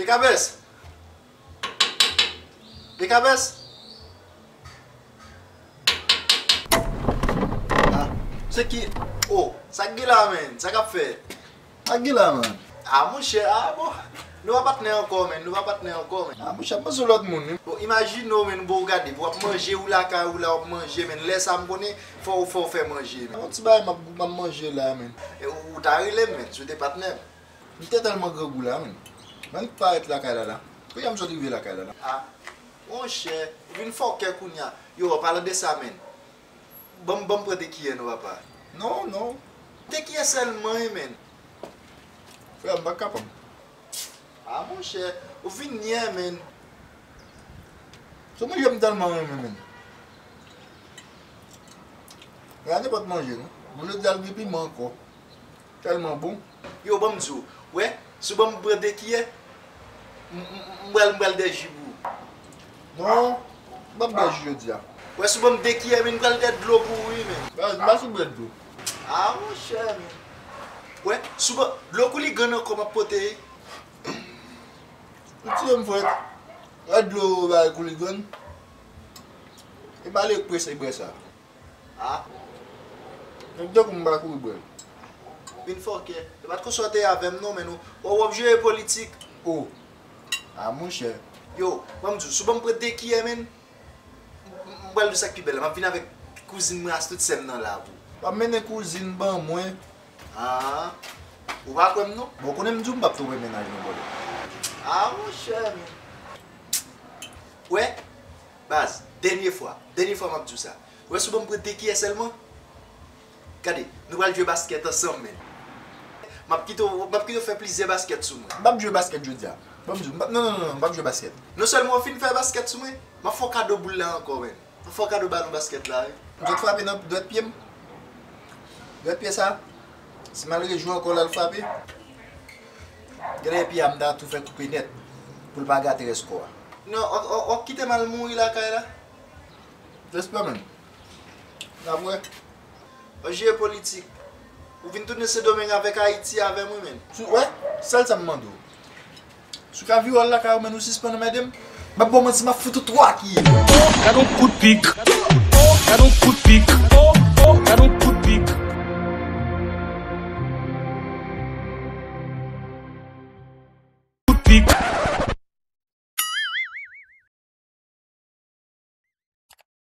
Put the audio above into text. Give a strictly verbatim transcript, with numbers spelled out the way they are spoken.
Dekabès! Dekabès! Ah, se ki? Oh, sa k gen la, menn? Sa k ap fèt? Sa k gen la, menn? Ah, monchè, ah, bon. Nou pa patnè ankò, menn. Nou pa patnè ankò, menn. Ah, monchè, ap panse lòt moun, wi. Bon, imajine w, menn, bon, w gade, w ap manje, ou lakay ou la, w ap manje, menn. Lè sa, m konnen, fò, fò w fè manje, menn. Yon ti bagay m ap, m ap manje la, menn. E ou, ou ta rele m, menn, si w te patnè m. M te tèlman grangou la, menn. Mwen parèt lakay la, la. Kounye a m sot rive lakay la, la. Ah, monchè, ou vin fòkè kounye a. Yo, an palan de sa, menn. Ban m, ban m pran de kiyè non, papa. Non, non. De kiyè sèlman, wi, menn. Frè, m pa kapab. Ah, monchè, ou vin nyè, menn. Se manje m tèlman renmen, menn. Gade nenpòt manje, non. Manje di al gen piman ankò. Tèlman bon. Yo, ban m di w, wè, si w ban m pran de kiyè, m, m, m, m pral, m pral dè ji pou ou. Non, m p ap bwè ji jodi a. Wè, si w ban m de kiyè, menn, m pral dè dlo pou ou, wi, menn. Baz, m pa sou bwè dlo. Ah, monchè, menn. Wè, si w ban dlo kouligann ankò m ap pote. Ou tiye m frèt. Wè dlo bay kouligann. E pa lè prese bwè sa. Ah. Nèg tankou m pa kouri bwè l. Vin fòkè. E pa t konsa w te ye avè m non, menn, ou, w ap jere politik. Oh. Ah, monchè. Yo, ban m di w, si w ban m pran de kiyè, menn, m, m, m pral di w sa k pi bèl la. M ap vin avèk kouzin mwen ak tout sè m nan la pou. W ap mennen kouzin ban mwen. Ah. Ou pa kwè m non? Bon, w konnen m di w m p ap twonpe mennaj mwen, bòlè. Ah, monchè, menn. Wè, baz, dènye fwa, dènye fwa m ap di w sa. Wè, si w ban m pran de kiyè sèlman, gade, nou pral jwe baskèt ansanm, menn. M ap kite w, m ap kite w fè plizyè baskèt sou mwen. M p ap jwe baskèt jodi a. Ban m di w, m p ap, non, non, non, non, m p ap jwe baskèt. Non sèlman w fin fè baskèt sou mwen, m ap fè w kado boul la ankò, menn. M ap fè w kado balon baskèt la, wi. M sot frape nan dwèt pye m. Dwèt pye sa, si m al rejwe ankò l al frape, genlè pye a m ta tou fè koupe nèt pou l pa gate rès kò a. Non, w, w, w ap kite m al mouri lakay la? Jesper, menn. N ap wè. W ap jere politik. Ou vin tounen Sendomeng avèk Ayiti avè mwen, menn. Sou, wè, sèl sa m mande w. Si w ka vire w al lakay ou, menn, ou sispann anmède m. M ap ba w manti, m ap fout ou twa kiyè. Gad on kout pik. Gad on kout pik.